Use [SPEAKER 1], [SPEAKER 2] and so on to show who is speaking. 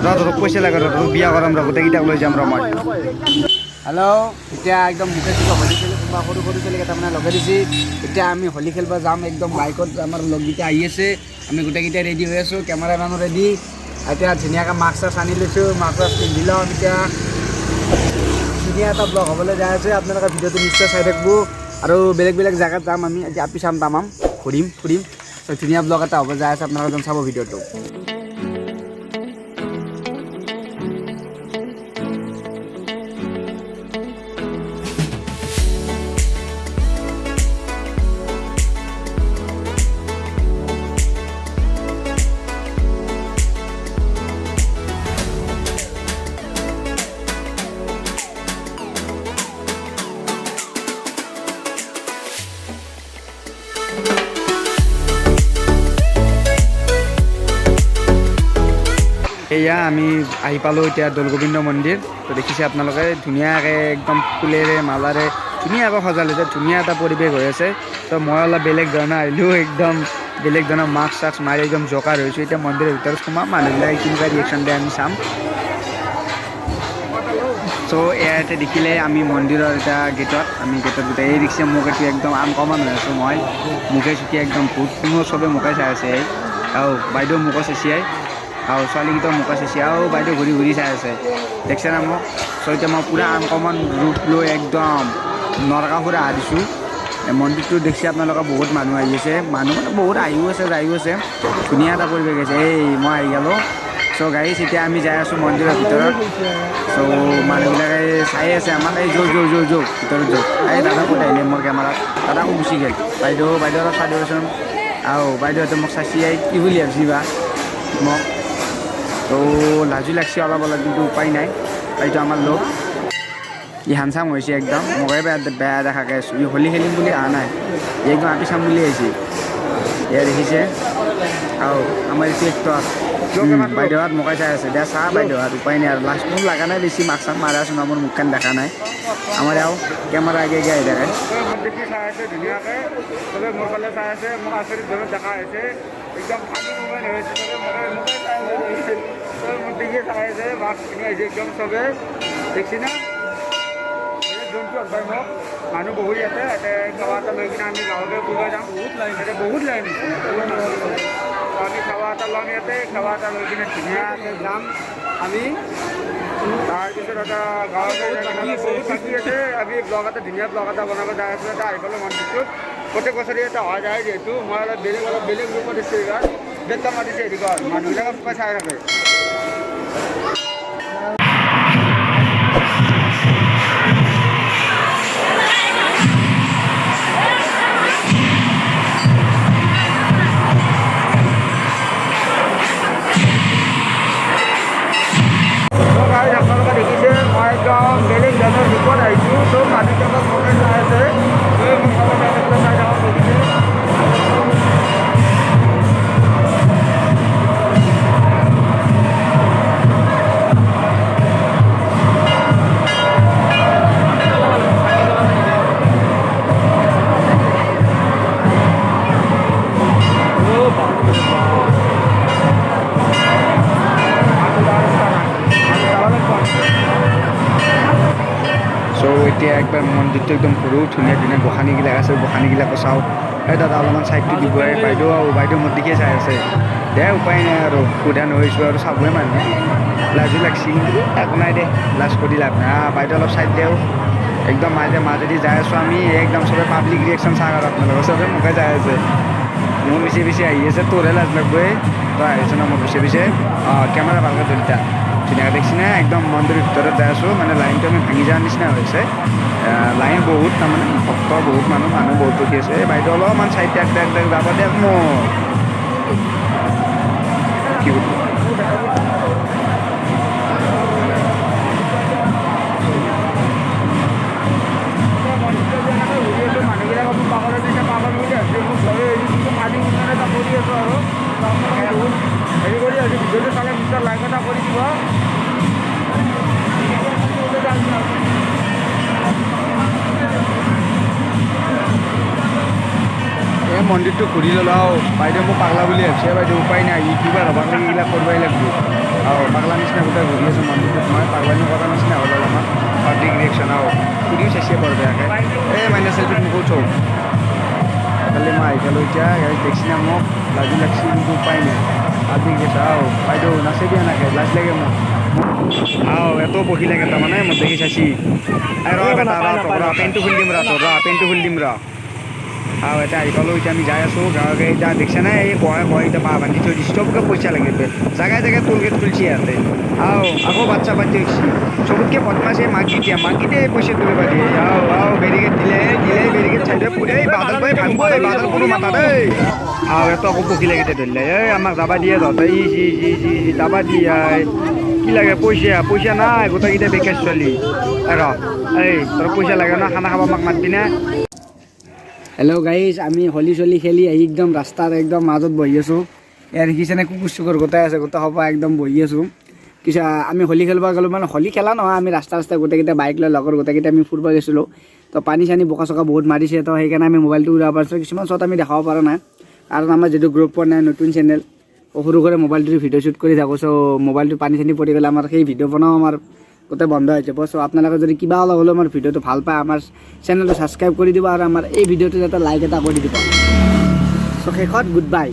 [SPEAKER 1] ৰ তোক পইচা লাগে, ৰ তোক বিয়া কৰাম, ৰ গোটেইকেইটাক লৈ যাম ৰ মই।
[SPEAKER 2] হেল্ল', এতিয়া একদম মুখে চুখে হোলী খেলি কোনোবা সৰু সৰু ছোৱালীকেইটা মানে লগাই দিছে। এতিয়া আমি হোলী খেলিব যাম একদম বাইকত। আমাৰ লগকেইটা আহি আছে, আমি গোটেইকেইটা ৰেডি হৈ আছোঁ, কেমেৰামেনো ৰেডি। এতিয়া ধুনীয়াকৈ মাস্ক চাস্ক আনি লৈছোঁ, মাস্ক চাস্ক পিন্ধি লওঁ। এতিয়া ধুনীয়া এটা ব্লগ হ'বলৈ যাই আছে, আপোনালোকে ভিডিঅ'টো নিশ্চয় চাই থাকিব। আৰু বেলেগ বেলেগ জেগাত যাম আমি, এতিয়া আপি চাম, তামাম ঘূৰিম ফুৰিম। চ' ধুনীয়া ব্লগ এটা হ'ব যাই আছে, আপোনালোকে চাব ভিডিঅ'টো।
[SPEAKER 1] এয়া আমি আহি পালোঁ এতিয়া দৌল গোবিন্দ মন্দিৰ। তো দেখিছে আপোনালোকে, ধুনীয়াকৈ একদম ফুলেৰে মালাৰে ধুনীয়াকৈ সজালে, ধুনীয়া এটা পৰিৱেশ হৈ আছে। তো মই অলপ বেলেগ ধৰণে আহিলোঁ, একদম বেলেগ ধৰণৰ মাস্ক চাস্ক মাৰি একদম জকাৰ হৈছোঁ। এতিয়া মন্দিৰৰ ভিতৰত সোমাম, মানুহবিলাকে কেনেকুৱা ৰিয়েকশ্যন দিয়ে আমি চাম। চ' ইয়াতে দেখিলে আমি মন্দিৰৰ এটা গেটত, আমি গেটত গোটেই এই দেখিছে মোক, এইটো একদম আনকমন হৈ আছোঁ মই। মুখে চুখে একদম ভূত, কোনো চবে মোকে চাই আছে। এই আৰু বাইদেউ মোকো চেচিয়াই, আৰু ছোৱালীকেইটাও মোকে চেচিয়াই, আৰু বাইদেউ ঘূৰি ঘূৰি চাই আছে, দেখছে না মোক? চ' এতিয়া মই পূৰা আনকমন ৰূপ লৈ একদম নৰকাসুৰ অহা দিছোঁ। মন্দিৰটো দেখছি আপোনালোকে, বহুত মানুহ আহি আছে, মানুহ মানে বহুত আহিও আছে, যায়ো আছে, ধুনীয়া এটা পৰিৱেশ আছে। এই মই আহি গ'লোঁ। চ' গাইজ, এতিয়া আমি যাই আছোঁ মন্দিৰৰ ভিতৰত। চ' মানুহবিলাকে চাই আছে আমাক। এই যৌ যৌ যৌ যৌ, ভিতৰত যৌ। এই দাদা ক'ত আহিলে মোৰ কেমেৰাত? দাদাকো গুচি গ'ল। বাইদেউ, বাইদেউ, অলপ চাই দিবচোন। আৰু বাইদেউহঁতে মোক চাইছি, কি বুলি ভাবছি বা মোক? তো লাজো লাগছে অলপ অলপ, কিন্তু উপায় নাই। এইটো আমাৰ লোক, ই হানচাম হৈছে একদম, মোকে বেয়া বেয়া দেখাকৈ আছোঁ। ই হোলী খেলিম বুলি অহা নাই, ই একদম আপি চাম বুলি আহিছে। এয়া দেখিছে, আৰু আমাৰ এইটো এক্টৰ বাইদেউহাত মোকে চাই আছে। দে চা বাইদেউহাত, উপায় নাই আৰু। লাজ মোৰ লগা নাই বেছি, মাস্ক চাস্ক মাৰা আছোঁ ন, মোৰ মুখখন দেখা নাই। আমাৰ এওঁ কেমেৰা আগে আগে আহি থাকে।
[SPEAKER 3] মোক দেখি চাই আছে ধুনীয়াকৈ, চবে মোৰ ফালে চাই আছে, মোক আচৰিত ধৰণত দেখা হৈছে। একদম ফানি মুমেণ্ট হৈ আছে, চবে মোকে চাই আছে, চবে মোক দেখি চাই আছে। মাস্ক পিন্ধি আহিছে একদম চবে, দেখছি না? এই জন্তু ভাই মোক মানুহ বহুত ইয়াতে। ইয়াতে খাৱা এটা লৈ কিনে আমি গাঁৱলৈ ফুৰিব যাম। বহুত লাইন ইয়াতে, বহুত লাইন, বহুত মানুহ। আমি খাৱা এটা ল'ম ইয়াতে, খাৱা এটা লৈ কিনে ধুনীয়াকৈ যাম আমি। তাৰপিছত এটা গাঁৱলৈ বহুত বাকী আছে। আমি ব্লগ এটা, ধুনীয়া ব্লগ এটা বনাব যাই আছোঁ। এটা আহি পালোঁ মন্দিৰটোত। প্ৰত্যেক বছৰে এটা হোৱা যায় যিহেতু, মই অলপ বেলেগ ৰূপত দিছোঁ এইবাৰ। বেটা মাতিছে, হেৰি কৰ, মানুহবিলাকে মোকে চাই থাকে। গাইজ, আপোনালোকে দেখিছে, মই একদম বেলেগ ধৰণৰ ৰূপত আহিছোঁ। চব মানুহবিলাকক মোকে চাই আছে, চবে মোক চাব চাই থাকিলে, চাই থাকক, দেখিছে। মানুহ যাব লাগিব।
[SPEAKER 1] চ' এতিয়া একবাৰ মন্দিৰটো একদম ঘূৰোঁ। ধুনীয়া ধুনীয়া গোসানীবিলাক আছে, গোসানীবিলাকো চাওঁ। এই দাদা, অলপমান চাইডটো দিব। এই বাইদেউ, আৰু বাইদেউ মোৰ দিশে চাই আছে। দে, উপায় নাই আৰু, সোধা নহৈছোঁ আৰু, চাবই মানুহে। লাজো লাগছি, কিন্তু একো নাই দে, লাজ কৰি লাভ নাই। বাইদেউ, অলপ চাইড দেও। একদম মাজে মাজেদি যাই আছোঁ আমি। একদম চবে পাব্লিক ৰিয়েকশ্যন চাওক আৰু আপোনালোকৰ, চবে মোকে চাই আছে, মোৰ পিছে পিছে আহি আছে। তোৰহে লাজ লাগব। এই তই আহিছ ন মোৰ পিছে পিছে? অঁ, কেমেৰা ভালকৈ ধৰি থাক। ধুনীয়াকৈ দেখছি না? একদম মন্দিৰৰ ভিতৰত যাই আছোঁ, মানে লাইনটো আমি ভাঙি যোৱাৰ নিচিনা হৈছে। লাইন বহুত, তাৰমানে ভক্ত বহুত, মানুহ মানুহ বহুত ৰখি আছে। এই বাইদেউ, অলপমান চাইড দিয়ক, দিয়ক দিয়ক, যাব দিয়ক মোক। কি কৰিব?
[SPEAKER 3] ঘূৰি আছোঁ, মানুহবিলাক মোক পাগলৰ নিচিনা, পাগল বুলি ভাবিছে মোক চবে। কিন্তু পানী উন্নয়ন এটা কৰি আছোঁ আৰু আপোনালোকে বহুত হেৰি কৰি আছোঁ। ভিডিঅ'টো চালে নিশ্চয় লাইক এটা কৰি দিব।
[SPEAKER 1] এই মন্দিৰটো ঘূৰি ল'লো আৰু বাইদেউ মোক পাগলা বুলি ভাবিছে। বাইদেউ, উপায় নাই, ইউটিউবাৰ হ'বাক লাগি এইগিলাক কৰিবই লাগিব। আৰু পাগলা নিচিনা গোটেই ঘূৰি আছোঁ মন্দিৰটোত মই। পাগলামি কৰাৰ নিচিনা হ'ল অলপমান পাব্লিক ৰিয়েকশ্যন। আৰু সুধিও চাইছে বৰ বেয়াকৈ। এই মাইনা, চেল্ফিত মোকো থৌ। কালি মই আহি পালোঁ এতিয়া। গাইজ, দেখছি না মোক? লাজো লাগছি, কিন্তু উপায় নাই। Public reaction. আৰু বাইদেউ, নাচে দিয়া নাকে, লাজ লাগে মোক। আও এত বহিলে কেইটা মানে মোক দেখি চাইছি। এই ৰ বেটা, ৰ, তোক ৰ, পেণ্টটো খুলি দিম ৰ, তোৰ ৰ, পেণ্টটো খুলি দিম ৰ। আৰু এতিয়া আহি পালোঁ, এতিয়া আমি যাই আছোঁ গাঁৱে। এতিয়া দেখছে নাই, এই কয় কয় এতিয়া বাঁহ বান্ধি থৈ দিছে। চবকে পইচা লাগে। জাগাই জাগাই টোল গেট খুলিছে ইয়াতে। আও আকৌ বাচ্চা পাতি হৈছে। চবতকে বদমাছ এই মাকগিটিয়া, মাকগিটিয়ে পইচা তুলিব দিয়ে। আও আও বেৰিকেড দিলে, দিলে বেৰিকেড চাইডে। এই বাদল ভাই ভাঙব, এই বাদল কোনো মাথা দেই। আও এত আকৌ পখিলা কেইটা ধৰিলে। এই আমাক যাবা দিয়ে তহঁতে। ই জি জি জি জি, যাবা দিয়ে। কি লাগে পইচা? পইচা নাই, গোটেইকেইটা বেকাৰ ছোৱালী। ৰ, এই তোৰ পইচা লাগে ন? খানা খাব আমাক মাতবি না?
[SPEAKER 2] হেল্ল' গাইজ, আমি হোলী চলি খেলি আহি একদম ৰাস্তাৰ একদম মাজত বহি আছোঁ। ইয়াৰ দেখিছেনে, কুকুৰ চুকুৰ গোটাই আছে, গোটেই সোপা একদম বহি আছোঁ। পিছে আমি হোলী খেলিব গ'লোঁ, মানে হোলী খেলা নহয়, আমি ৰাস্তা ৰাস্তাই গোটেইকেইটা বাইক লৈ লগৰ গোটেইকেইটা আমি ফুৰিব গৈছিলোঁ। তো পানী চানী বোকা চোকা বহুত মাৰিছে, তো সেইকাৰণে আমি মোবাইলটো উৰাব পাৰিছোঁ। কিছুমান শ্বট আমি দেখাব পৰা নাই, কাৰণ আমাৰ যিটো গ্ৰুপ পোৱা নাই, নতুন চেনেল, সৰু সুৰা মোবাইলটো ভিডিঅ' শ্বুট কৰি থাকোঁ। চ' মোবাইলটো পানী চানী পৰি গ'লে আমাৰ সেই ভিডিঅ' বনাও আমাৰ গোটেই বন্ধ হৈ যাব। চ' আপোনালোকে যদি কিবা অলপ হ'লেও আমাৰ ভিডিঅ'টো ভাল পায়, আমাৰ চেনেলটো ছাবস্ক্ৰাইব কৰি দিব আৰু আমাৰ এই ভিডিঅ'টোত এটা লাইক এটা কৰি দিব। চ' শেষত গুড বাই।